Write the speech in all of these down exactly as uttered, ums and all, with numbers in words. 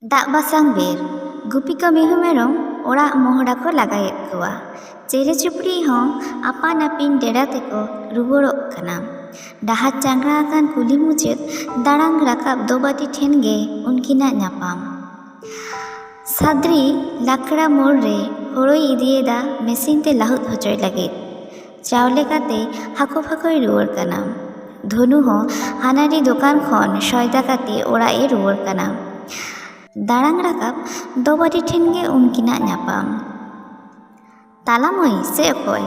ᱫᱟᱜ ᱵᱟᱥᱟᱝ ᱵᱮᱨ᱾ ᱜᱩᱯᱤ ᱠᱚ ᱢᱤᱦᱩ ᱢᱮᱨᱚᱢ ᱚᱲᱟᱜ ᱢᱚᱦᱰᱟ ᱠᱚ ᱞᱟᱜᱟᱭᱮᱫ ᱠᱚᱣᱟ᱾ ᱪᱮᱬᱮ ᱪᱩᱯᱲᱤ ᱦᱚᱸ ᱟᱯᱟᱱ ᱟᱹᱯᱤᱱ ᱰᱮᱨᱟ ᱛᱮᱠᱚ ᱨᱩᱣᱟᱹᱲᱚᱜ ᱠᱟᱱᱟ᱾ ᱰᱟᱦᱟᱨ ᱪᱟᱝᱜᱽᱲᱟ ᱟᱠᱟᱱ ᱠᱩᱞᱦᱤ ᱢᱩᱪᱟᱹᱫ ᱫᱟᱲᱟᱝ ᱨᱟᱠᱟᱵ ᱫᱚᱵᱟᱹᱴᱤ ᱴᱷᱮᱱ ᱜᱮ ᱩᱱᱠᱤᱱᱟᱜ ᱧᱟᱯᱟᱢ᱾ ᱥᱟᱫᱽᱨᱤ ᱞᱟᱠᱲᱟ ᱢᱳᱲ ᱨᱮ ᱦᱳᱲᱳᱭ ᱤᱫᱤᱭᱮᱫᱟ, ᱢᱮᱥᱤᱱ ᱛᱮ ᱞᱟᱹᱦᱩᱫ ᱦᱚᱪᱚᱭ ᱞᱟᱹᱜᱤᱫ᱾ ᱪᱟᱣᱞᱮ ᱠᱟᱛᱮ ᱦᱟᱠᱚ ᱯᱷᱟᱠᱚᱭ ᱨᱩᱣᱟᱹᱲ ᱠᱟᱱᱟ᱾ ᱫᱷᱚᱱᱩ ᱦᱚᱸ ᱦᱟᱱᱟᱨᱤ ᱫᱚᱠᱟᱱ ᱠᱷᱚᱱ ᱥᱚᱭᱫᱟ ᱠᱟᱛᱮ ᱚᱲᱟᱜ ᱮ ᱨᱩᱣᱟᱹᱲ ᱠᱟᱱᱟ᱾ ᱫᱟᱲᱟᱝ ᱨᱟᱠᱟᱵ ᱫᱚᱵᱟᱹᱴᱤ ᱴᱷᱮᱱ ᱜᱮ ᱩᱱᱠᱤᱱᱟᱜ ᱧᱟᱯᱟᱢ᱾ ᱛᱟᱞᱟ ᱢᱟᱹᱭ ᱥᱮ ᱚᱠᱚᱭ?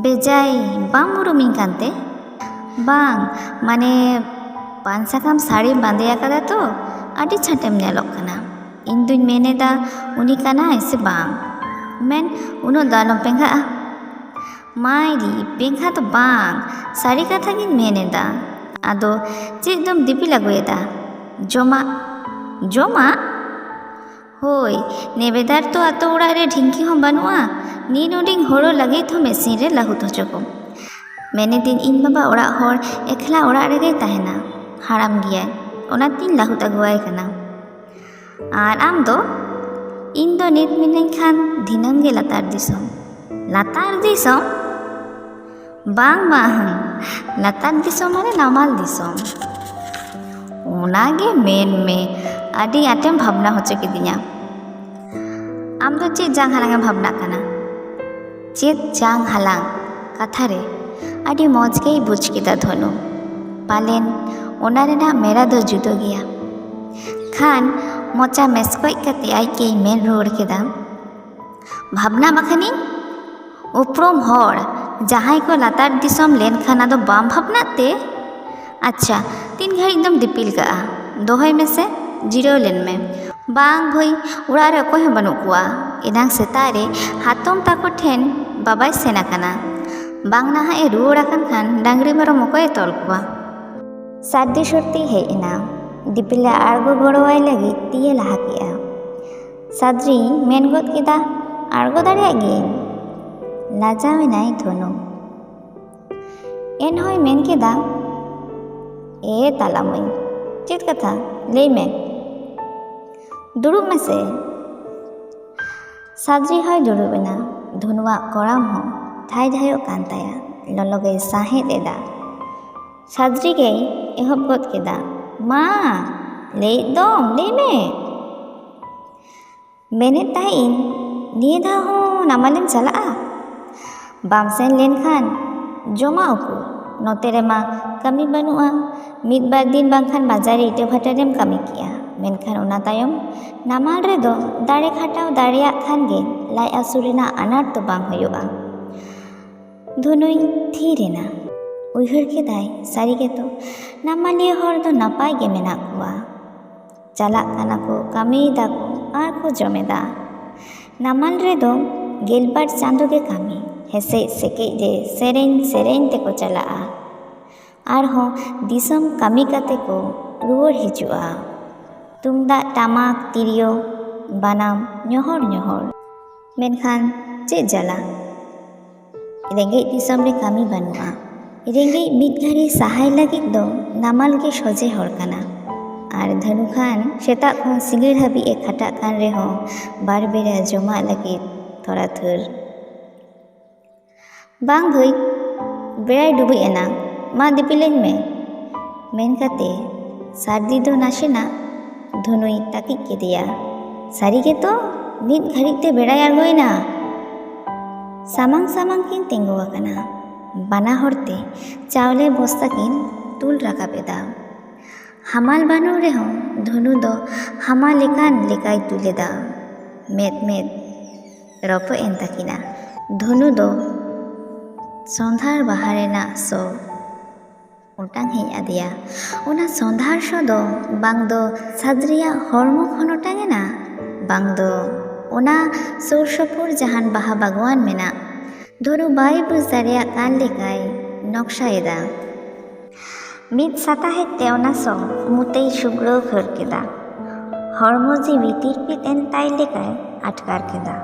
ᱵᱮᱡᱟᱭ, ᱵᱟᱢ ᱩᱨᱩᱢᱤᱧ ᱠᱟᱱᱛᱮ? ᱵᱟᱝ, ᱢᱟᱱᱮ ᱯᱟᱱ ᱥᱟᱠᱟᱢ ᱥᱟᱹᱲᱤᱢ ᱵᱟᱸᱫᱮ ᱟᱠᱟᱫᱟ ᱛᱚ, ᱟᱹᱰᱤ ᱪᱷᱟᱴᱮᱢ ᱧᱮᱞᱚᱜ ᱠᱟᱱᱟ᱾ ᱤᱧ ᱫᱩᱧ ᱢᱮᱱᱮᱫᱟ ᱩᱱᱤ ᱠᱟᱱᱟᱭ ᱥᱮ ᱵᱟᱝ? ᱢᱮᱱ, ᱩᱱᱟᱹᱜ ᱫᱚ ᱟᱞᱚᱢ ᱯᱮᱸᱜᱟᱜᱼᱟ᱾ ᱢᱟᱭᱨᱤ, ᱯᱮᱸᱜᱟ ᱫᱚ ᱵᱟᱝ, ᱥᱟᱹᱨᱤ ᱠᱟᱛᱷᱟ ᱜᱤᱧ ᱢᱮᱱᱮᱫᱟ᱾ ᱟᱫᱚ ᱪᱮᱫ ᱫᱚᱢ ᱫᱤᱯᱤᱞ ᱟᱹᱜᱩᱭᱮᱫᱟ? ᱡᱚᱢᱟᱜ? ᱡᱚᱢᱟᱜ? ᱦᱳᱭ, ᱱᱮᱵᱮᱫᱟᱨ ᱛᱚ ᱟᱛᱳ ᱚᱲᱟᱜ ᱨᱮ ᱰᱷᱤᱝᱠᱤ ᱦᱚᱸ ᱵᱟᱹᱱᱩᱜᱼᱟ᱾ ᱱᱤ ᱱᱚᱰᱤᱧ ᱦᱳᱲᱳ ᱞᱟᱹᱜᱤᱫ ᱦᱚᱸ ᱢᱮᱥᱤᱱ ᱨᱮ ᱞᱟᱹᱦᱩᱫ ᱦᱚᱪᱚ ᱠᱚᱢ᱾ ᱢᱮᱱᱮᱫᱤᱧ ᱤᱧ ᱵᱟᱵᱟ ᱚᱲᱟᱜ ᱦᱚᱲ ᱮᱠᱞᱟ ᱚᱲᱟᱜ ᱨᱮᱜᱮᱭ ᱛᱟᱦᱮᱱᱟ, ᱦᱟᱲᱟᱢ ᱜᱮᱭᱟᱭ, ᱚᱱᱟᱛᱤᱧ ᱞᱟᱹᱦᱩᱫ ᱟᱹᱜᱩᱣᱟᱭ ᱠᱟᱱᱟ᱾ ᱟᱨ ᱟᱢ ᱫᱚ? ᱤᱧ ᱫᱚ ᱱᱤᱛ ᱢᱤᱱᱟᱹᱧ ᱠᱷᱟᱱ ᱫᱷᱤᱱᱟᱹᱝ ᱜᱮ ᱞᱟᱛᱟᱨ ᱫᱤᱥᱚᱢ᱾ ᱞᱟᱛᱟᱨ ᱫᱤᱥᱚᱢ? ᱵᱟᱝ ᱵᱟᱝ, ᱞᱟᱛᱟᱨ ᱫᱤᱥᱚᱢ ᱢᱟᱱᱮ ᱱᱟᱢᱟᱞ ᱫᱤᱥᱚᱢ᱾ ᱚᱱᱟᱜᱮ ᱢᱮᱱ ᱢᱮ, ᱟᱹᱰᱤ ᱟᱸᱴᱮᱢ ᱵᱷᱟᱵᱽᱱᱟ ᱦᱚᱪᱚ ᱠᱤᱫᱤᱧᱟ᱾ ᱟᱢ ᱫᱚ ᱪᱮᱫ ᱡᱟᱝ ᱦᱟᱞᱟᱝ ᱮᱢ ᱵᱷᱟᱵᱽᱱᱟᱜ ᱠᱟᱱᱟ? ᱪᱮᱫ ᱡᱟᱝ ᱦᱟᱞᱟᱝ? ᱠᱟᱛᱷᱟ ᱨᱮ ᱟᱹᱰᱤ ᱢᱚᱡᱽ ᱜᱮᱭ ᱵᱩᱡᱽ ᱠᱮᱫᱟ ᱫᱷᱚᱱᱩ᱾ ᱯᱟᱞᱮᱱ ᱚᱱᱟ ᱨᱮᱱᱟᱜ ᱢᱮᱨᱟ ᱫᱚ ᱡᱩᱫᱟᱹ ᱜᱮᱭᱟ᱾ ᱠᱷᱟᱱ ᱢᱚᱪᱟ ᱢᱮᱥᱠᱚᱡ ᱠᱟᱛᱮ ᱟᱡ ᱜᱮᱭ ᱢᱮᱱ ᱨᱩᱣᱟᱹᱲ ᱠᱮᱫᱟ, ᱵᱷᱟᱵᱽᱱᱟ ᱵᱟᱠᱷᱟᱱᱤᱧ? ᱩᱯᱨᱩᱢ ᱦᱚᱲ ᱡᱟᱦᱟᱸᱭ ᱠᱚ ᱞᱟᱛᱟᱨ ᱫᱤᱥᱚᱢ ᱞᱮᱱᱠᱷᱟᱱ ᱟᱫᱚ ᱵᱟᱢ ᱵᱷᱟᱵᱽᱱᱟᱜ ᱛᱮ? ᱟᱪᱪᱷᱟ, ᱛᱤᱱ ᱜᱷᱟᱹᱲᱤᱡ ᱫᱚᱢ ᱫᱤᱯᱤᱞ ᱠᱟᱜᱼᱟ? ᱫᱚᱦᱚᱭ ᱢᱮᱥᱮ, ᱡᱤᱨᱟᱹᱣ ᱞᱮᱱ ᱢᱮ᱾ ᱵᱟᱝ ᱵᱷᱟᱹᱭ, ᱚᱲᱟᱜ ᱨᱮ ᱚᱠᱚᱭ ᱦᱚᱸ ᱵᱟᱹᱱᱩᱜ ᱠᱚᱣᱟ᱾ ᱮᱱᱟᱝ ᱥᱮᱛᱟᱜ ᱨᱮ ᱦᱟᱛᱚᱢ ᱛᱟᱠᱚ ᱴᱷᱮᱱ ᱵᱟᱵᱟᱭ ᱥᱮᱱ ᱟᱠᱟᱱᱟ᱾ ᱵᱟᱝ ᱱᱟᱦᱟᱜ ᱮ ᱨᱩᱣᱟᱹᱲ ᱟᱠᱟᱱ ᱠᱷᱟᱱ ᱰᱟᱝᱨᱤ ᱢᱮᱨᱚᱢ ᱚᱠᱚᱭᱮ ᱛᱚᱞ ᱠᱚᱣᱟ? ᱥᱟᱹᱨᱫᱤ ᱥᱚᱨᱛᱤ ᱦᱮᱡ ᱮᱱᱟ᱾ ᱫᱤᱯᱤᱞ ᱮ ᱟᱬᱜᱚ ᱜᱚᱲᱚᱣᱟᱭ ᱞᱟᱹᱜᱤᱫ ᱛᱤᱭᱮ ᱞᱟᱦᱟ ᱠᱮᱫᱼᱟ᱾ ᱥᱟᱫᱽᱨᱤ ᱢᱮᱱ ᱜᱚᱫ ᱠᱮᱫᱟ, ᱟᱬᱜᱚ ᱫᱟᱲᱮᱭᱟᱜ ᱜᱤᱭᱟᱹᱧ᱾ ᱞᱟᱡᱟᱣ ᱮᱱᱟᱭ ᱫᱷᱚᱱᱩ᱾ ᱮᱱᱦᱚᱸᱭ ᱢᱮᱱ ᱠᱮᱫᱟ, ᱮ ᱛᱟᱞᱟ ᱢᱟᱹᱭ, ᱪᱮᱫ ᱠᱟᱛᱷᱟ? ᱞᱟᱹᱭ ᱢᱮ᱾ ᱫᱩᱲᱩᱵ ᱢᱮᱥᱮ᱾ ᱥᱟᱫᱽᱨᱤ ᱦᱚᱸᱭ ᱫᱩᱲᱩᱵ ᱮᱱᱟ᱾ ᱫᱷᱩᱱᱩᱣᱟᱜ ᱠᱚᱲᱟᱢ ᱦᱚᱸ ᱰᱷᱟᱭ ᱰᱷᱟᱭᱚᱜ ᱠᱟᱱ ᱛᱟᱭᱟ᱾ ᱞᱚᱞᱚ ᱜᱮᱭ ᱥᱟᱦᱮᱫ ᱮᱫᱟ᱾ ᱥᱟᱫᱽᱨᱤ ᱜᱮᱭ ᱮᱦᱚᱵ ᱜᱚᱫ ᱠᱮᱫᱟ, "ᱢᱟ, ᱞᱟᱹᱭᱮᱫ ᱫᱚᱢ, ᱞᱟᱹᱭ ᱢᱮ᱾ ᱢᱮᱱᱮᱫ ᱛᱟᱦᱮᱸᱫ ᱤᱧ, ᱱᱤᱭᱟᱹ ᱫᱷᱟᱣ ᱦᱚᱸ ᱱᱟᱢᱟᱞᱮᱢ ᱪᱟᱞᱟᱜᱼᱟ? ᱵᱟᱢ ᱥᱮᱱ ᱞᱮᱱᱠᱷᱟᱱ ᱡᱚᱢᱟᱜ ᱩᱠᱩ? ᱱᱚᱛᱮ ᱨᱮᱢᱟ ᱠᱟᱹᱢᱤ ᱵᱟᱹᱱᱩᱜᱼᱟ᱾ ᱢᱤᱫ ᱵᱟᱨ ᱫᱤᱱ ᱵᱟᱝᱠᱷᱟᱱ ᱵᱟᱡᱟᱨ ᱨᱮ ᱤᱴᱟᱹ ᱵᱷᱟᱴᱟ ᱨᱮᱢ ᱠᱟᱹᱢᱤ ᱠᱮᱜᱼᱟ, ᱢᱮᱱᱠᱷᱟᱱ ᱚᱱᱟ ᱛᱟᱭᱚᱢ ᱱᱟᱢᱟᱞ ᱨᱮᱫᱚ ᱫᱟᱲᱮ ᱠᱷᱟᱴᱟᱣ ᱫᱟᱲᱮᱭᱟᱜ ᱠᱷᱟᱱ ᱜᱮ ᱞᱟᱡ ᱟᱹᱥᱩᱞ ᱨᱮᱱᱟᱜ ᱟᱱᱟᱴ ᱫᱚ ᱵᱟᱝ ᱦᱩᱭᱩᱜᱼᱟ᱾" ᱫᱷᱩᱱᱩᱭ ᱛᱷᱤᱨ ᱮᱱᱟ᱾ ᱩᱭᱦᱟᱹᱨ ᱠᱮᱫᱟᱭ, ᱥᱟᱹᱨᱤ ᱜᱮᱛᱚ, ᱱᱟᱢᱟᱞᱤᱭᱟᱹ ᱦᱚᱲ ᱫᱚ ᱱᱟᱯᱟᱭ ᱜᱮ ᱢᱮᱱᱟᱜ ᱠᱚᱣᱟ᱾ ᱪᱟᱞᱟᱜ ᱠᱟᱱᱟ ᱠᱚ, ᱠᱟᱹᱢᱤᱭᱮᱫᱟ ᱠᱚ ᱟᱨ ᱠᱚ ᱡᱚᱢᱮᱫᱟ᱾ ᱱᱟᱢᱟᱞ ᱨᱮᱫᱚ ᱜᱮᱞᱵᱟᱨ ᱪᱟᱸᱫᱳ ᱜᱮ ᱠᱟᱹᱢᱤ, ᱦᱮᱥᱮᱡ ᱥᱮᱠᱮᱡ ᱨᱮ ᱥᱮᱨᱮᱧ ᱥᱮᱨᱮᱧ ᱛᱮᱠᱚ ᱪᱟᱞᱟᱜᱼᱟ᱾ ᱟᱨᱦᱚᱸ ᱫᱤᱥᱚᱢ ᱠᱟᱹᱢᱤ ᱠᱟᱛᱮ ᱠᱚ ᱨᱩᱣᱟᱹᱲ ᱦᱤᱡᱩᱜᱼᱟ᱾ ᱛᱩᱢᱫᱟᱜ ᱴᱟᱢᱟᱠ ᱛᱤᱨᱭᱳ ᱵᱟᱱᱟᱢ ᱧᱚᱦᱚᱲ ᱧᱚᱦᱚᱲ᱾ ᱢᱮᱱᱠᱷᱟᱱ ᱪᱮᱫ ᱡᱟᱞᱟ, ᱨᱮᱸᱜᱮᱡ ᱫᱤᱥᱚᱢ ᱨᱮ ᱠᱟᱹᱢᱤ ᱵᱟᱹᱱᱩᱜᱼᱟ᱾ ᱨᱮᱸᱜᱮᱡ ᱢᱤᱫ ᱜᱷᱟᱹᱲᱤ ᱥᱟᱦᱟᱭ ᱞᱟᱹᱜᱤᱫ ᱫᱚ ᱱᱟᱢᱟᱞ ᱜᱮ ᱥᱚᱡᱷᱮ ᱦᱚᱨ ᱠᱟᱱᱟ᱾ ᱟᱨ ᱫᱷᱟᱹᱱᱩ ᱠᱷᱟᱱ ᱥᱮᱛᱟᱜ ᱠᱷᱚᱱ ᱥᱤᱸᱜᱟᱹᱲ ᱦᱟᱹᱵᱤᱡ ᱮ ᱠᱷᱟᱴᱟᱜ ᱠᱟᱱ ᱨᱮᱦᱚᱸ ᱵᱟᱨ ᱵᱮᱲᱟ ᱡᱚᱢᱟᱜ ᱞᱟᱹᱜᱤᱫ ᱛᱷᱚᱲᱟ ᱛᱷᱩᱨ᱾ "ᱵᱟᱝ ᱵᱷᱟᱹᱭ, ᱵᱮᱲᱟᱭ ᱰᱩᱵᱩᱡ ᱮᱱᱟ, ᱢᱟ ᱫᱤᱯᱤᱞᱟᱹᱧ ᱢᱮ," ᱢᱮᱱ ᱠᱟᱛᱮ ᱥᱟᱹᱨᱫᱤ ᱫᱚ ᱱᱟᱥᱮᱱᱟᱜ ᱫᱷᱩᱱᱩᱭ ᱛᱟᱹᱠᱤᱡ ᱠᱮᱫᱮᱭᱟ᱾ ᱥᱟᱹᱨᱤ ᱜᱮᱛᱚ, ᱢᱤᱫ ᱜᱷᱟᱹᱲᱤᱡ ᱛᱮ ᱵᱮᱲᱟᱭ ᱟᱬᱜᱚᱭᱮᱱᱟ᱾ ᱥᱟᱢᱟᱝ ᱥᱟᱢᱟᱝ ᱠᱤᱱ ᱛᱤᱸᱜᱩ ᱟᱠᱟᱱᱟ᱾ ᱵᱟᱱᱟ ᱦᱚᱲ ᱛᱮ ᱪᱟᱣᱞᱮ ᱵᱚᱥᱛᱟ ᱠᱤᱱ ᱛᱩᱞ ᱨᱟᱠᱟᱵ ᱮᱫᱟ᱾ ᱦᱟᱢᱟᱞ ᱵᱟᱹᱱᱩᱜ ᱨᱮᱦᱚᱸ ᱫᱷᱩᱱᱩ ᱫᱚ ᱦᱟᱢᱟᱞ ᱞᱮᱠᱟᱱ ᱞᱮᱠᱟᱭ ᱛᱩᱞ ᱮᱫᱟ᱾ ᱢᱮᱫ ᱢᱮᱫ ᱨᱚᱯᱚᱜ ᱮᱱ ᱛᱟᱹᱠᱤᱱᱟ᱾ ᱫᱷᱩᱱᱩ ᱫᱚ ᱥᱚᱸᱫᱷᱟᱲ ᱵᱟᱦᱟ ᱨᱮᱱᱟᱜ ᱥᱚ ᱚᱴᱟᱝ ᱦᱮᱡ ᱟᱫᱮᱭᱟ᱾ ᱚᱱᱟ ᱥᱚᱸᱫᱷᱟᱲ ᱥᱚ ᱫᱚ ᱵᱟᱝ ᱫᱚ ᱥᱟᱫᱽᱨᱤᱭᱟᱜ ᱦᱚᱲᱢᱚ ᱠᱷᱚᱱ ᱚᱴᱟᱝ ᱮᱱᱟ, ᱵᱟᱝ ᱫᱚ ᱚᱱᱟ ᱥᱩᱨ ᱥᱩᱯᱩᱨ ᱡᱟᱦᱟᱱ ᱵᱟᱦᱟ ᱵᱟᱜᱽᱣᱟᱱ ᱢᱮᱱᱟᱜ᱾ ᱫᱷᱩᱱᱩ ᱵᱟᱭ ᱵᱩᱡᱽ ᱫᱟᱲᱮᱭᱟᱜ ᱠᱟᱱ ᱞᱮᱠᱟᱭ ᱱᱚᱠᱥᱟᱭᱮᱫᱟ᱾ ᱢᱤᱫ ᱥᱟᱛᱟᱦᱮᱫ ᱛᱮ ᱚᱱᱟ ᱥᱚ ᱢᱩᱛᱮᱭ ᱥᱩᱜᱽᱲᱟᱹᱣ ᱠᱷᱟᱹᱲ ᱠᱮᱫᱟ᱾ ᱦᱚᱲᱢᱚ ᱡᱤᱣᱤ ᱛᱤᱨᱯᱤᱫ ᱮᱱ ᱛᱟᱭ ᱞᱮᱠᱟᱭ ᱟᱴᱠᱟᱨ ᱠᱮᱫᱟ᱾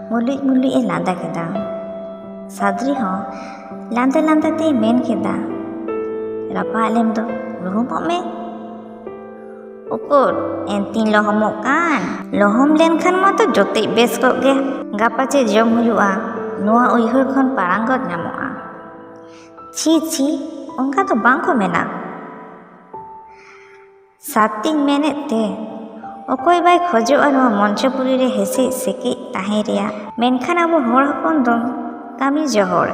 ᱢᱩᱞᱩᱡ ᱢᱩᱞᱩᱡ ᱮ ᱞᱟᱸᱫᱟ ᱠᱮᱫᱟ᱾ ᱥᱟᱫᱽᱨᱤ ᱦᱚᱸ ᱞᱟᱸᱫᱟ ᱞᱟᱸᱫᱟ ᱛᱮᱭ ᱢᱮᱱ ᱠᱮᱫᱟ, "ᱨᱟᱯᱟᱜ ᱞᱮᱢ ᱫᱚ ᱨᱩᱦᱩᱢᱚᱜ ᱢᱮ᱾" ᱩᱠᱩᱨ, ᱮᱱᱛᱤᱧ ᱞᱚᱦᱚᱢᱚᱜ ᱠᱟᱱ᱾ ᱞᱚᱦᱚᱢ ᱞᱮᱱᱠᱷᱟᱱ ᱢᱟᱛᱚ ᱡᱚᱛᱚᱡ ᱵᱮᱥ ᱠᱚᱜ ᱜᱮ᱾ ᱜᱟᱯᱟ ᱪᱮᱫ ᱡᱚᱢ ᱦᱩᱭᱩᱜᱼᱟ, ᱱᱚᱣᱟ ᱩᱭᱦᱟᱹᱨ ᱠᱷᱚᱱ ᱯᱟᱲᱟᱝ ᱜᱚᱫ ᱧᱟᱢᱚᱜᱼᱟ᱾ ᱪᱷᱤ ᱪᱷᱤ, ᱚᱱᱠᱟ ᱫᱚ ᱵᱟᱝ ᱠᱚ ᱢᱮᱱᱟ᱾ ᱥᱟᱹᱛᱤᱧ ᱢᱮᱱᱮᱫ ᱛᱮ, ᱚᱠᱚᱭ ᱵᱟᱭ ᱠᱷᱚᱡᱚᱜᱼᱟ ᱱᱚᱣᱟ ᱢᱚᱧᱪᱚᱯᱩᱨᱤ ᱨᱮ ᱦᱮᱥᱮᱡ ᱥᱮᱠᱮᱡ ᱛᱟᱦᱮᱸ ᱨᱮᱭᱟᱜ? ᱢᱮᱱᱠᱷᱟᱱ ᱟᱵᱚ ᱦᱚᱲ ᱦᱚᱯᱚᱱ ᱫᱚ ᱠᱟᱹᱢᱤ ᱡᱚᱦᱚᱲ,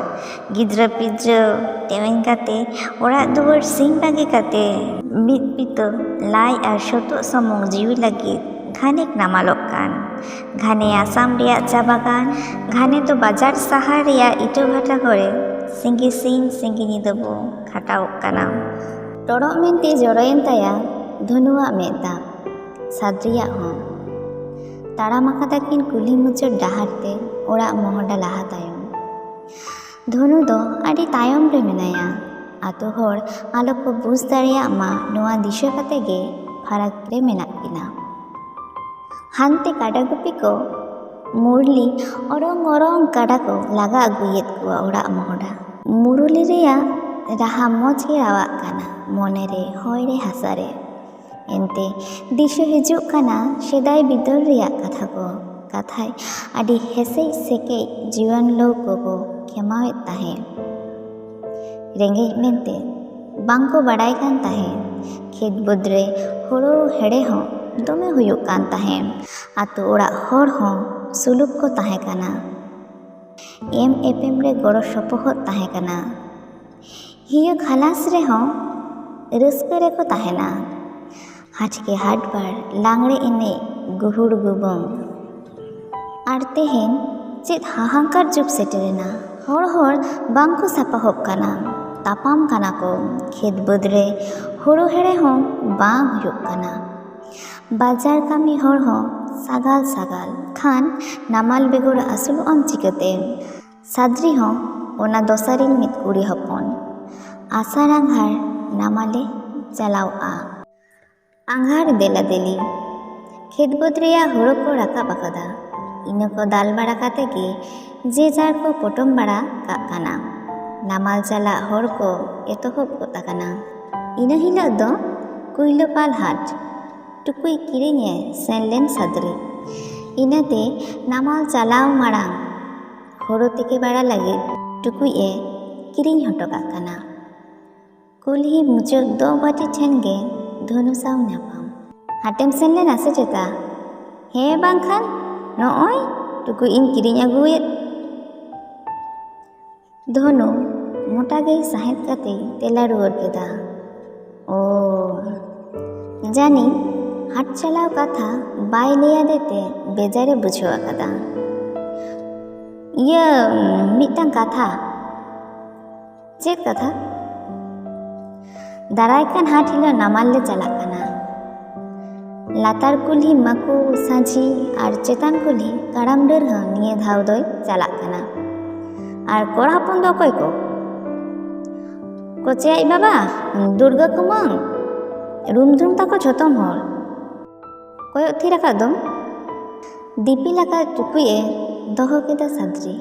ᱜᱤᱫᱽᱨᱟᱹ ᱯᱤᱫᱽᱨᱟᱹ ᱛᱮᱣᱮᱧ ᱠᱟᱛᱮ, ᱚᱲᱟᱜ ᱫᱩᱣᱟᱹᱨ ᱥᱤᱧ ᱵᱟᱹᱜᱤ ᱠᱟᱛᱮ, ᱢᱤᱫ ᱵᱤᱛᱟᱹ ᱞᱟᱡ ᱟᱨ ᱥᱩᱛᱩᱜ ᱥᱩᱢᱩᱝ ᱡᱤᱣᱤ ᱞᱟᱹᱜᱤᱫ ᱜᱷᱟᱱᱮ ᱱᱟᱢᱟᱞᱚᱜ ᱠᱟᱱ, ᱜᱷᱟᱱᱮ ᱟᱥᱟᱢ ᱨᱮᱭᱟᱜ ᱪᱟ ᱵᱟᱜᱟᱱ, ᱜᱷᱟᱱᱮ ᱫᱚ ᱵᱟᱡᱟᱨ ᱥᱟᱦᱟᱨ ᱨᱮᱭᱟᱜ ᱤᱴᱟᱹ ᱵᱷᱟᱴᱟ ᱠᱚᱨᱮ ᱥᱤᱸᱜᱤ ᱥᱤᱧ ᱥᱤᱸᱜᱤ ᱧᱤᱫᱟᱹ ᱵᱚ ᱠᱷᱟᱴᱟᱣᱚᱜ ᱠᱟᱱᱟ᱾ ᱴᱚᱲᱚᱜ ᱢᱮᱱᱛᱮ ᱡᱚᱨᱚᱭᱮᱱ ᱛᱟᱭᱟ ᱫᱷᱚᱱᱩᱣᱟᱜ ᱢᱮᱫ ᱫᱟᱜ, ᱥᱟᱫᱽᱨᱤᱭᱟᱜ ᱦᱚᱸ᱾ ᱛᱟᱲᱟᱢ ᱟᱠᱟᱫᱟ ᱠᱤᱱ ᱠᱩᱞᱦᱤ ᱢᱩᱪᱟᱹᱫ ᱰᱟᱦᱟᱨ ᱛᱮ ᱚᱲᱟᱜ ᱢᱚᱦᱰᱟ ᱞᱟᱦᱟ ᱛᱟᱭᱚᱢ᱾ ᱫᱷᱚᱱᱩ ᱫᱚ ᱟᱹᱰᱤ ᱛᱟᱭᱚᱢ ᱨᱮ ᱢᱮᱱᱟᱭᱟ᱾ ᱟᱛᱳ ᱦᱚᱲ ᱟᱞᱚ ᱠᱚ ᱵᱩᱡᱽ ᱫᱟᱲᱮᱭᱟᱜ ᱢᱟ, ᱱᱚᱣᱟ ᱫᱤᱥᱟᱹ ᱠᱟᱛᱮ ᱜᱮ ᱯᱷᱟᱨᱟᱠ ᱨᱮ ᱢᱮᱱᱟᱜ ᱠᱤᱱᱟ᱾ ᱦᱟᱱᱛᱮ ᱠᱟᱰᱟ ᱜᱩᱯᱤ ᱠᱚ ᱢᱩᱨᱞᱤ ᱚᱨᱚᱝ ᱚᱨᱚᱝ ᱠᱟᱰᱟ ᱠᱚ ᱞᱟᱜᱟ ᱟᱹᱜᱩᱭᱮᱫ ᱠᱚᱣᱟ ᱚᱲᱟᱜ ᱢᱚᱦᱰᱟ᱾ ᱢᱩᱨᱞᱤ ᱨᱮᱭᱟᱜ ᱨᱟᱦᱟ ᱢᱚᱡᱽ ᱜᱮ ᱨᱟᱣᱟᱜ ᱠᱟᱱᱟ, ᱢᱚᱱᱮ ᱨᱮ, ᱦᱚᱭ ᱨᱮ, ᱦᱟᱥᱟ ᱨᱮ᱾ ᱮᱱᱛᱮ ᱫᱤᱥᱟᱹ ᱦᱤᱡᱩᱜ ᱠᱟᱱᱟ ᱥᱮᱫᱟᱭ ᱵᱤᱫᱟᱹᱞ ᱨᱮᱭᱟᱜ ᱠᱟᱛᱷᱟ ᱠᱚ᱾ ᱠᱟᱛᱷᱟᱭ ᱟᱹᱰᱤ ᱦᱮᱥᱮᱡ ᱥᱮᱠᱮᱡ ᱡᱤᱭᱚᱱ ᱞᱟᱹᱣᱠᱟᱹ ᱠᱚ ᱠᱷᱮᱢᱟᱣᱮᱫ ᱛᱟᱦᱮᱸ᱾ ᱨᱮᱸᱜᱮᱡ ᱢᱮᱱᱛᱮ ᱵᱟᱝᱠᱚ ᱵᱟᱲᱟᱭ ᱠᱟᱱ ᱛᱟᱦᱮᱸ᱾ ᱠᱷᱮᱛ ᱵᱟᱹᱫᱽ ᱨᱮ ᱦᱳᱲᱳ ᱦᱮᱲᱮ ᱦᱚᱸ ᱫᱚᱢᱮ ᱦᱩᱭᱩᱜ ᱠᱟᱱ ᱛᱟᱦᱮᱸ᱾ ᱟᱛᱳ ᱚᱲᱟᱜ ᱦᱚᱲ ᱦᱚᱸ ᱥᱩᱞᱩᱠ ᱠᱚ ᱛᱟᱦᱮᱸ ᱠᱟᱱᱟ᱾ ᱮᱢ ᱮᱯᱮᱢ ᱨᱮ ᱜᱚᱲᱚ ᱥᱚᱯᱚᱦᱚᱫ ᱛᱟᱦᱮᱸ ᱠᱟᱱᱟ᱾ ᱦᱤᱭᱟᱹ ᱠᱷᱟᱞᱟᱥ ᱨᱮᱦᱚᱸ ᱨᱟᱹᱥᱠᱟᱹ ᱨᱮᱠᱚ ᱛᱟᱦᱮᱱᱟ᱾ ᱦᱟᱴᱠᱮ ᱦᱟᱴᱵᱟᱨ, ᱞᱟᱜᱽᱬᱮ ᱮᱱᱮᱡ, ᱜᱩᱦᱩᱲ ᱜᱩᱵᱟᱹᱝ᱾ ᱟᱨ ᱛᱮᱦᱮᱧ ᱪᱮᱫ ᱦᱟᱦᱟᱝᱠᱟᱨ ᱡᱩᱜᱽ ᱥᱮᱴᱮᱨᱮᱱᱟ᱾ ᱦᱚᱲ ᱦᱚᱲ ᱵᱟᱝ ᱠᱚ ᱥᱟᱯᱟᱦᱚᱵ ᱠᱟᱱᱟ, ᱛᱟᱯᱟᱢ ᱠᱟᱱᱟ ᱠᱚ᱾ ᱠᱷᱮᱛ ᱵᱟᱹᱫᱽ ᱨᱮ ᱦᱳᱲᱳ ᱦᱮᱲᱮ ᱦᱚᱸ ᱵᱟᱝ ᱦᱩᱭᱩᱜ ᱠᱟᱱᱟ᱾ ᱵᱟᱡᱟᱨ ᱠᱟᱹᱢᱤ ᱦᱚᱲ ᱦᱚᱸ ᱥᱟᱜᱟᱞ ᱥᱟᱜᱟᱞ᱾ ᱠᱷᱟᱱ ᱱᱟᱢᱟᱞ ᱵᱮᱜᱚᱨ ᱟᱹᱥᱩᱞᱚᱜ ᱟᱢ ᱪᱤᱠᱟᱹᱛᱮ? ᱥᱟᱫᱽᱨᱤ ᱦᱚᱸ ᱚᱱᱟ ᱫᱚᱥᱟᱨᱤᱱ ᱢᱤᱫ ᱠᱩᱲᱤ ᱦᱚᱯᱚᱱ᱾ ᱟᱥᱟᱲ ᱟᱸᱜᱷᱟᱲ ᱱᱟᱢᱟᱞᱮ ᱪᱟᱞᱟᱣᱼᱟ᱾ ᱟᱸᱜᱷᱟᱲ ᱫᱮᱞᱟ ᱫᱮᱞᱤ᱾ ᱠᱷᱮᱛ ᱵᱟᱹᱫᱽ ᱨᱮᱭᱟᱜ ᱦᱳᱲᱳ ᱠᱚ ᱨᱟᱠᱟᱵ ᱟᱠᱟᱫᱟ᱾ ᱤᱱᱟᱹ ᱠᱚ ᱫᱟᱞ ᱵᱟᱲᱟ ᱠᱟᱛᱮ ᱜᱮ ᱡᱮ ᱡᱟᱨ ᱠᱚ ᱯᱚᱴᱚᱢ ᱵᱟᱲᱟ ᱠᱟᱜ ᱠᱟᱱᱟ᱾ ᱱᱟᱢᱟᱞ ᱪᱟᱞᱟᱜ ᱦᱚᱲ ᱠᱚ ᱮᱛᱚᱦᱚᱵ ᱜᱚᱫ ᱟᱠᱟᱱᱟ᱾ ᱤᱱᱟᱹ ᱦᱤᱞᱳᱜ ᱫᱚ ᱠᱩᱭᱞᱟᱹᱯᱟᱞ ᱦᱟᱴ᱾ ᱴᱩᱠᱩᱡ ᱠᱤᱨᱤᱧ ᱮ ᱥᱮᱱ ᱞᱮᱱ ᱥᱟᱫᱽᱨᱤ᱾ ᱤᱱᱟᱹᱛᱮ ᱱᱟᱢᱟᱞ ᱪᱟᱞᱟᱣ ᱢᱟᱲᱟᱝ ᱦᱳᱲᱳ ᱛᱤᱠᱤ ᱵᱟᱲᱟ ᱞᱟᱹᱜᱤᱫ ᱴᱩᱠᱩᱡ ᱮ ᱠᱤᱨᱤᱧ ᱦᱚᱴᱚ ᱠᱟᱜ ᱠᱟᱱᱟ᱾ ᱠᱩᱞᱦᱤ ᱢᱩᱪᱟᱹᱫ ᱫᱚ ᱵᱟᱹᱴᱤ ᱴᱷᱮᱱ ᱜᱮ ᱫᱷᱚᱱᱩ ᱥᱟᱶ ᱧᱟᱯᱟᱢ᱾ ᱦᱟᱴᱮᱢ ᱥᱮᱱ ᱞᱮᱱᱟ ᱥᱮ ᱪᱮᱛᱟ? ᱦᱮᱸ ᱵᱟᱝᱠᱷᱟᱱ, ᱱᱚᱜᱼᱚᱭ ᱴᱩᱠᱩᱡ ᱤᱧ ᱠᱤᱨᱤᱧ ᱟᱹᱜᱩᱭᱮᱫ᱾ ᱫᱷᱚᱱᱩ ᱢᱚᱴᱟ ᱜᱮ ᱥᱟᱸᱦᱮᱫ ᱠᱟᱛᱮ ᱛᱮᱞᱟ ᱨᱩᱣᱟᱹᱲ ᱠᱮᱫᱟ, ᱳ᱾ ᱡᱟᱹᱱᱤᱡ ᱦᱟᱴ ᱪᱟᱞᱟᱣ ᱠᱟᱛᱷᱟ ᱵᱟᱭ ᱞᱟᱹᱭ ᱟᱫᱮ ᱛᱮ ᱵᱮᱡᱟᱨᱮ ᱵᱩᱡᱷᱟᱹᱣ ᱟᱠᱟᱫᱟ᱾ ᱤᱭᱟᱹ, ᱢᱤᱫᱴᱟᱝ ᱠᱟᱛᱷᱟ᱾ ᱪᱮᱫ ᱠᱟᱛᱷᱟ? ᱫᱟᱨᱟᱭ ᱠᱟᱱ ᱦᱟᱴ ᱦᱤᱞᱳᱜ ᱱᱟᱢᱟᱞ ᱞᱮ ᱪᱟᱞᱟᱜ ᱠᱟᱱᱟ᱾ ᱞᱟᱛᱟᱨ ᱠᱩᱞᱦᱤ ᱢᱟᱠᱩ ᱥᱟᱹᱡᱷᱤ ᱟᱨ ᱪᱮᱛᱟᱱ ᱠᱩᱞᱦᱤ ᱠᱟᱲᱟᱢ ᱰᱟᱹᱨ ᱦᱚᱸ ᱱᱤᱭᱟᱹ ᱫᱷᱟᱣ ᱫᱚᱭ ᱪᱟᱞᱟᱜ ᱠᱟᱱᱟ᱾ ᱟᱨ ᱠᱚᱲᱟ ᱦᱚᱯᱚᱱ ᱫᱚ ᱚᱠᱚᱭ ᱠᱚ? ᱠᱚᱪᱮ ᱟᱡ ᱵᱟᱵᱟ, ᱫᱩᱨᱜᱟᱹ ᱠᱩᱢᱟᱹᱝ, ᱨᱩᱢᱫᱷᱩᱱ ᱛᱟᱠᱚ ᱡᱷᱚᱛᱚᱢ ᱦᱚᱲ᱾ ᱠᱚᱭᱚᱜ ᱛᱷᱤᱨ ᱟᱠᱟᱫ ᱫᱚᱢ᱾ ᱫᱤᱯᱤᱞ ᱟᱠᱟᱫ ᱴᱩᱠᱩᱡ ᱮ ᱫᱚᱦᱚ ᱠᱮᱫᱟ ᱥᱟᱫᱽᱨᱤ᱾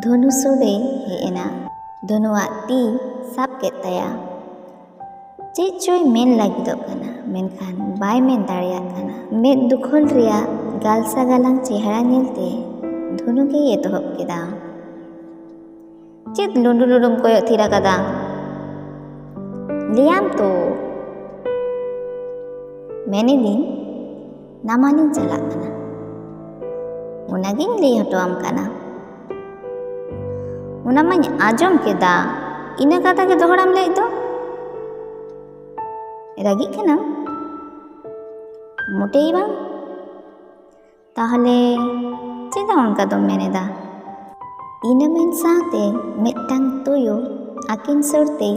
ᱫᱷᱚᱱᱩ ᱥᱩᱨ ᱨᱮᱭ ᱦᱮᱡ ᱮᱱᱟ᱾ ᱫᱷᱚᱱᱩᱣᱟᱜ ᱛᱤ ᱥᱟᱵ ᱠᱮᱫ ᱛᱟᱭᱟ᱾ ᱪᱮᱫ ᱪᱚᱭ ᱢᱮᱱ ᱞᱟᱹᱜᱤᱫᱚᱜ ᱠᱟᱱᱟ, ᱢᱮᱱᱠᱷᱟᱱ ᱵᱟᱭ ᱢᱮᱱ ᱫᱟᱲᱮᱭᱟᱜ ᱠᱟᱱᱟ᱾ ᱢᱮᱫ ᱫᱩᱠᱷᱚᱞ ᱨᱮᱭᱟᱜ ᱜᱟᱞᱥᱟ ᱜᱟᱞᱟᱝ ᱪᱮᱦᱨᱟ ᱧᱮᱞᱛᱮ ᱫᱷᱚᱱᱩ ᱜᱮᱭ ᱮᱛᱚᱦᱚᱵ ᱠᱮᱫᱟ᱾ ᱪᱮᱫ ᱞᱩᱸᱰᱩ ᱞᱩᱸᱰᱩᱢ ᱠᱚᱭᱚᱜ ᱛᱷᱤᱨ ᱟᱠᱟᱫᱟ? ᱞᱟᱹᱭᱟᱢ ᱛᱚ᱾ ᱢᱮᱱᱮᱫᱤᱧ, ᱱᱟᱢᱟᱞᱤᱧ ᱪᱟᱞᱟᱜ ᱠᱟᱱᱟ᱾ ᱚᱱᱟᱜᱤᱧ ᱞᱟᱹᱭ ᱦᱚᱴᱚ ᱟᱢ ᱠᱟᱱᱟ᱾ ᱚᱱᱟ ᱢᱟᱧ ᱟᱸᱡᱚᱢ ᱠᱮᱫᱟ, ᱤᱱᱟᱹ ᱠᱟᱛᱷᱟ ᱜᱮ ᱫᱚᱦᱲᱟᱢ ᱞᱟᱹᱭᱮᱫ ᱫᱚ᱾ ᱨᱟᱹᱜᱤᱜ ᱠᱟᱱᱟᱢ? ᱢᱚᱴᱮᱭ ᱵᱟᱝ᱾ ᱛᱟᱦᱚᱞᱮ ᱪᱮᱫᱟᱜ ᱚᱱᱠᱟ ᱫᱚᱢ ᱢᱮᱱᱮᱫᱟ? ᱤᱱᱟᱹ ᱢᱮᱱ ᱥᱟᱶᱛᱮ ᱢᱤᱫᱴᱟᱝ ᱛᱩᱭᱩ ᱟᱹᱠᱤᱱ ᱥᱩᱨ ᱛᱮᱭ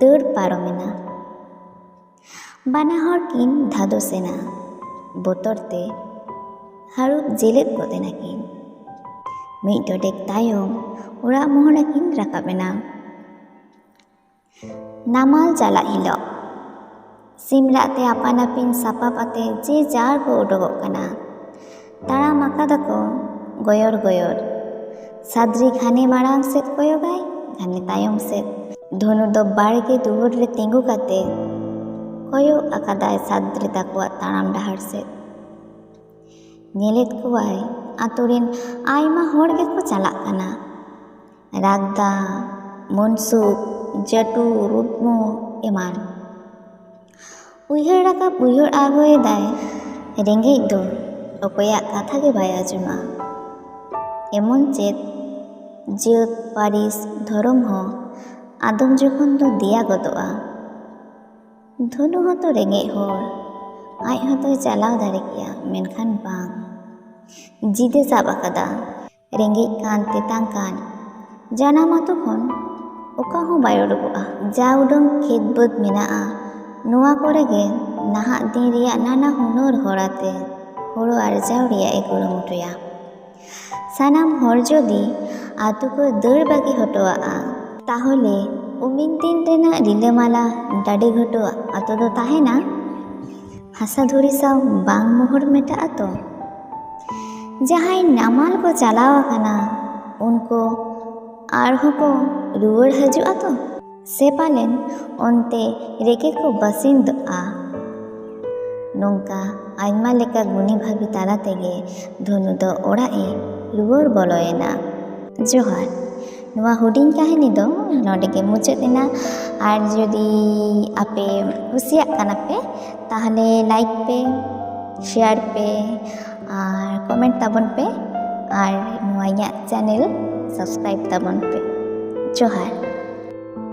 ᱫᱟᱹᱲ ᱯᱟᱨᱚᱢᱮᱱᱟ᱾ ᱵᱟᱱᱟ ᱦᱚᱲ ᱠᱤᱱ ᱫᱷᱟᱫᱚᱥ ᱮᱱᱟ᱾ ᱵᱚᱛᱚᱨ ᱛᱮ ᱦᱟᱹᱨᱩᱵ ᱡᱮᱞᱮᱫ ᱜᱚᱫ ᱮᱱᱟ ᱠᱤᱱ᱾ ᱢᱤᱫ ᱰᱚᱰᱮᱠ ᱛᱟᱭᱚᱢ ᱚᱲᱟᱜ ᱢᱚᱦᱚᱲ ᱠᱤᱱ ᱨᱟᱠᱟᱵ ᱮᱱᱟ᱾ ᱱᱟᱢᱟᱞ ᱪᱟᱞᱟᱜ ᱦᱤᱞᱳᱜ ᱥᱤᱢ ᱨᱟᱜ ᱛᱮ ᱟᱯᱟᱱ ᱟᱹᱯᱤᱱ ᱥᱟᱯᱟᱵ ᱟᱛᱮ ᱡᱮ ᱡᱟᱨ ᱠᱚ ᱩᱰᱩᱠᱚᱜ ᱠᱟᱱᱟ᱾ ᱛᱟᱲᱟᱢ ᱟᱠᱟᱫᱟᱠᱚ ᱜᱚᱭᱚᱨ ᱜᱚᱭᱚᱨ᱾ ᱥᱟᱫᱽᱨᱤ ᱜᱷᱟᱱᱮ ᱢᱟᱲᱟᱝ ᱥᱮᱫ ᱠᱚᱭᱚᱜᱟᱭ, ᱜᱷᱟᱱᱮ ᱛᱟᱭᱚᱢ ᱥᱮᱫ᱾ ᱫᱷᱚᱱᱩ ᱫᱚ ᱵᱟᱲᱜᱮ ᱫᱩᱣᱟᱹᱨ ᱨᱮ ᱛᱤᱸᱜᱩ ᱠᱟᱛᱮ ᱠᱚᱭᱚᱜ ᱟᱠᱟᱫᱟᱭ ᱥᱟᱫᱽᱨᱤ ᱛᱟᱠᱚᱣᱟᱜ ᱛᱟᱲᱟᱢ ᱰᱟᱦᱟᱨ ᱥᱮᱫ᱾ ᱧᱮᱞᱮᱫ ᱠᱚᱣᱟᱭ ᱟᱛᱳ ᱨᱮᱱ ᱟᱭᱢᱟ ᱦᱚᱲ ᱜᱮᱠᱚ ᱪᱟᱞᱟᱜ ᱠᱟᱱᱟ, ᱨᱟᱜᱽᱫᱟ, ᱢᱚᱱᱥᱩᱠ, ᱡᱟᱹᱴᱩ, ᱨᱩᱫᱢᱩ ᱮᱢᱟᱱ᱾ ᱩᱭᱦᱟᱹᱨ ᱨᱟᱠᱟᱵ ᱩᱭᱦᱟᱹᱨ ᱟᱬᱜᱚᱭᱮᱫᱟᱭ, ᱨᱮᱸᱜᱮᱡ ᱫᱚ ᱚᱠᱚᱭᱟᱜ ᱠᱟᱛᱷᱟ ᱜᱮ ᱵᱟᱭ ᱟᱸᱡᱚᱢᱟ᱾ ᱮᱢᱚᱱ ᱪᱮᱫ ᱡᱟᱹᱛ, ᱯᱟᱹᱨᱤᱥ, ᱫᱷᱚᱨᱚᱢ ᱦᱚᱸ ᱟᱫᱚᱢ ᱡᱚᱠᱷᱚᱱ ᱫᱚ ᱫᱮᱭᱟ ᱜᱚᱫᱚᱜᱼᱟ᱾ ᱫᱷᱚᱱᱩ ᱦᱚᱸᱛᱚ ᱨᱮᱸᱜᱮᱡ ᱦᱚᱲ, ᱟᱡ ᱦᱚᱸᱛᱚᱭ ᱪᱟᱞᱟᱣ ᱫᱟᱲᱮ ᱠᱮᱭᱟ, ᱢᱮᱱᱠᱷᱟᱱ ᱵᱟᱝ᱾ ᱡᱤᱫᱮ ᱥᱟᱵ ᱟᱠᱟᱫᱟ, ᱨᱮᱸᱜᱮᱡ ᱠᱟᱱ ᱛᱮᱛᱟᱝ ᱠᱟᱱ, ᱡᱟᱱᱟᱢ ᱟᱛᱳ ᱠᱷᱚᱱ ᱚᱠᱟ ᱦᱚᱸ ᱵᱟᱭ ᱩᱰᱩᱠᱚᱜᱼᱟ᱾ ᱡᱟ ᱩᱰᱟᱹᱝ ᱠᱷᱮᱛ ᱵᱟᱹᱫᱽ ᱢᱮᱱᱟᱜᱼᱟ, ᱱᱚᱣᱟ ᱠᱚᱨᱮ ᱜᱮ ᱱᱟᱦᱟᱜ ᱫᱤᱱ ᱨᱮᱭᱟᱜ ᱱᱟᱱᱟ ᱦᱩᱱᱟᱹᱨ ᱦᱚᱨᱟᱛᱮ ᱦᱳᱲᱳ ᱟᱨᱡᱟᱣ ᱨᱮᱭᱟᱜ ᱮ ᱠᱩᱨᱩᱢᱩᱴᱩᱭᱟ᱾ ᱥᱟᱱᱟᱢ ᱦᱚᱲ ᱡᱩᱫᱤ ᱟᱛᱳ ᱠᱚ ᱫᱟᱹᱲ ᱵᱟᱹᱜᱤ ᱦᱚᱴᱚᱣᱟᱜᱼᱟ, ᱛᱟᱦᱚᱞᱮ ᱩᱢᱤᱱ ᱫᱤᱱ ᱨᱮᱱᱟᱜ ᱨᱤᱞᱟᱹᱢᱟᱞᱟ ᱰᱟᱹᱰᱤ ᱜᱷᱩᱴᱩ ᱟᱛᱳ ᱫᱚ ᱛᱟᱦᱮᱱᱟ? ᱦᱟᱥᱟ ᱫᱷᱩᱲᱤ ᱥᱟᱶ ᱵᱟᱝ ᱢᱚᱦᱚᱨ ᱢᱮᱴᱟᱜᱼᱟ ᱛᱚ? ᱡᱟᱦᱟᱸᱭ ᱱᱟᱢᱟᱞ ᱠᱚ ᱪᱟᱞᱟᱣ ᱟᱠᱟᱱᱟ, ᱩᱱᱠᱩ ᱟᱨᱦᱚᱸ ᱠᱚ ᱨᱩᱣᱟᱹᱲ ᱦᱤᱡᱩᱜᱼᱟ ᱛᱚ? ᱥᱮ ᱯᱟᱞᱮᱱ ᱚᱱᱛᱮ ᱨᱮᱜᱮ ᱠᱚ ᱵᱟᱹᱥᱤᱱᱫᱚᱜᱼᱟ? ᱱᱚᱝᱠᱟ ᱟᱭᱢᱟ ᱞᱮᱠᱟ ᱜᱩᱱᱤ ᱵᱷᱟᱹᱵᱤ ᱛᱟᱞᱟ ᱛᱮᱜᱮ ᱫᱷᱚᱱᱩ ᱫᱚ ᱚᱲᱟᱜ ᱮ ᱨᱩᱣᱟᱹᱲ ᱵᱚᱞᱚᱭᱮᱱᱟ᱾ ᱡᱚᱦᱟᱨ᱾ ᱱᱚᱣᱟ ᱦᱩᱰᱤᱧ ᱠᱟᱹᱦᱱᱤ ᱫᱚ ᱱᱚᱰᱮ ᱜᱮ ᱢᱩᱪᱟᱹᱫ ᱮᱱᱟ᱾ ᱟᱨ ᱡᱩᱫᱤ ᱟᱯᱮ ᱠᱩᱥᱤᱭᱟᱜ ᱠᱟᱱᱟ ᱯᱮ, ᱛᱟᱦᱚᱞᱮ ᱞᱟᱭᱤᱠ ᱯᱮ, ᱥᱮᱭᱟᱨ ᱯᱮ ᱟᱨ ᱠᱚᱢᱮᱱᱴ ᱛᱟᱵᱚᱱ ᱯᱮ ᱟᱨ ᱱᱚᱣᱟ ᱤᱧᱟᱹᱜ ᱪᱮᱱᱮᱞ ᱥᱟᱵᱥᱠᱨᱟᱭᱤᱵ ᱛᱟᱵᱚᱱ ᱯᱮ᱾ ᱡᱚᱦᱟᱨ᱾